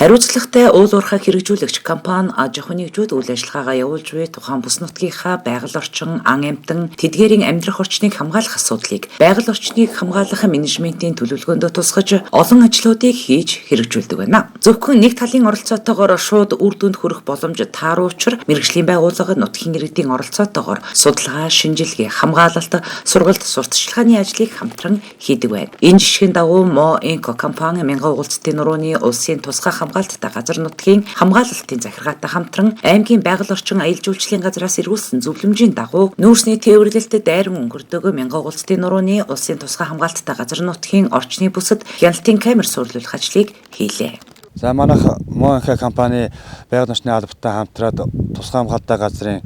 Хариуцлагатай уул уурхай хэрэгжүүлэгч компани аж ахуйн нэгжүүд үйл ажиллагаагаа явуулж буй тухайн бүс нутгийнхаа байгаль орчин, ан амьтан, тэдгээрийн амьдрах орчныг хамгаалах асуудлыг байгаль орчныг хамгаалах менежментийн төлөвлөгөөндөө тусгаж олон ажлуудыг хийж хэрэгжүүлдэг байна. Зөвхөн нэг талын оролцоотойгоор шууд үр дүнд хүрэх боломж тааруу учир мэргэжлийн байгууллага нутгийн иргэдийн оролцоотойгоор судалгаа, шинжилгээ, хамгаалалт, сургалт, сурталчилгааны ажлыг хамтран хийдэг байна. Энэ жишгийн дагуу Мо Энко компани Мянган уулзалтын нурууны улсын тусгай хамгаалттай газар нутгийн хамгаалалтын захиргаатай хамтран аймгийн байгаль орчин аялал жуулчлалын газраас эргүүлсэн зөвлөмжийн дагуу нүүрсний тээвэрлэлтэд дайран өнгөрдөг Мянган уулзалтын нурууны улсын тусгай хамгаалттай газар нутгийн орчны бүсэд хяналтын камер суйрлуулах ажлыг хийлээ. За манайх Мо Энко компани байгаль орчны албатай хамтраад тусгай хамгаалалттай газрын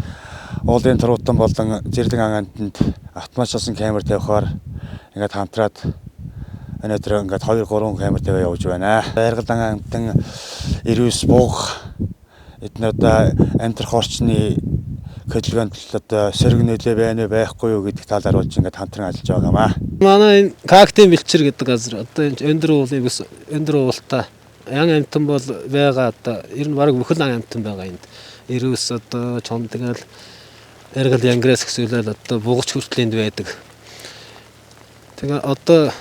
уулын тургутан болон зэрлэг ан амьтанд автоматжуулсан камер тавихаар ингээд хамтраад өнөөдөр ингээд 2 3 камер тавиа явж байна. Байгаль ан амьтан 99 буг эдгээр одоо амьдрах орчны хөдөлгөөнд одоо сөрөг нөлөө байна уу байхгүй юу гэдэг талаар болж ингээд хамтран ажиллаж байгаа юм аа. Манай энэ кактын бэлчээр гэдэг газар одоо энэ өндөр уулын бүс өндөр уултай ан амьтан бол байгаа, одоо ер нь бараг бүхэл ан амьтан байгаа энд. 99 одоо чон тэгэл эргэл янграас гэсүүлэл одоо бугач хүртэл энд байдаг. Тэгээ одоо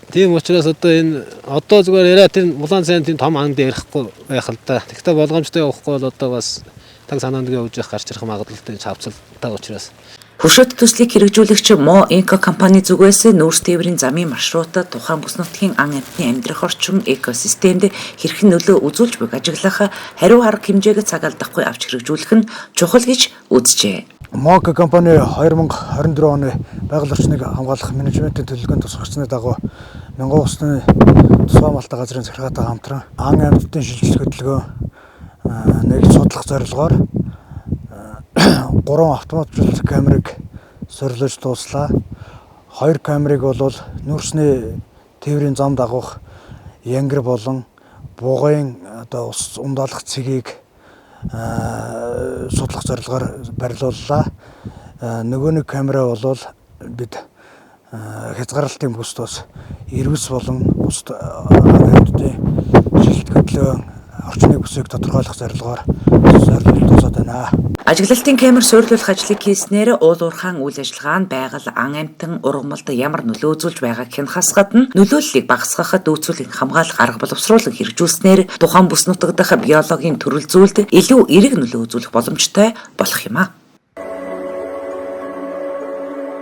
тийм учраас одоо энэ одоо зүгээр яриа тийм улаан сайн тийм том ангид ярихгүй байх л да. Тэгэхдээ болгоомжтой явахгүй бол одоо бас таг санаанд явж явах гарч ирэх магадлалтай хавцалтай учраас. Хөшөөт төслийг хэрэгжүүлэгч Мо Энко компани зүгээс нүүрс тээврийн замын маршрутад тухайн бүс нутгийн ан амьтны амьдрах орчин экосистемд хэрхэн нөлөө үзүүлж буйг ажиглах хариу арга хэмжээг цаг алдахгүй авч хэрэгжүүлэх нь чухал гэж үзжээ. МОК компани 2024 оны байгаль орчныг хамгаалах менежментийн төлөвлөгөөнд тусгагдсаны дагуу Мянган улсны тусгай хамгаалалттай газрын захиргаатай хамтран ан амьтдын шилжилт хөдөлгөөн нэг судлах зорилгоор 3 автоматжуулсан камерыг суйрлуулж дууслаа. 2 камерыг бол нүүрсний тээврийн зам дагуух янгар болон бугын одоо ус ундаалах цэгийг судлах зорилгоор барилууллаа. Нөгөө нэг камера бол бид хязгаарлалтын бүст бас ирвэс болон бусад амьтдын шилжилт хөдөлгөөн орчны бүсийг тодорхойлох зорилгоор суйрлуулж дуусаад байна. Ажиглалтын камер суйрлуулах ажлыг хийснээр уул уурхайн үйл ажиллагаа нь байгаль, ан амьтан, ургамалд ямар нөлөө үзүүлж байгааг хянахаас гадна нөлөөллийг багасгахад дөөцүүлэн хамгаалах арга боловсруулан хэрэгжүүлснээр тухайн бүс нутаг дахь биологийн төрөл зүйлд илүү эерэг нөлөө үзүүлэх боломжтой болох юм а.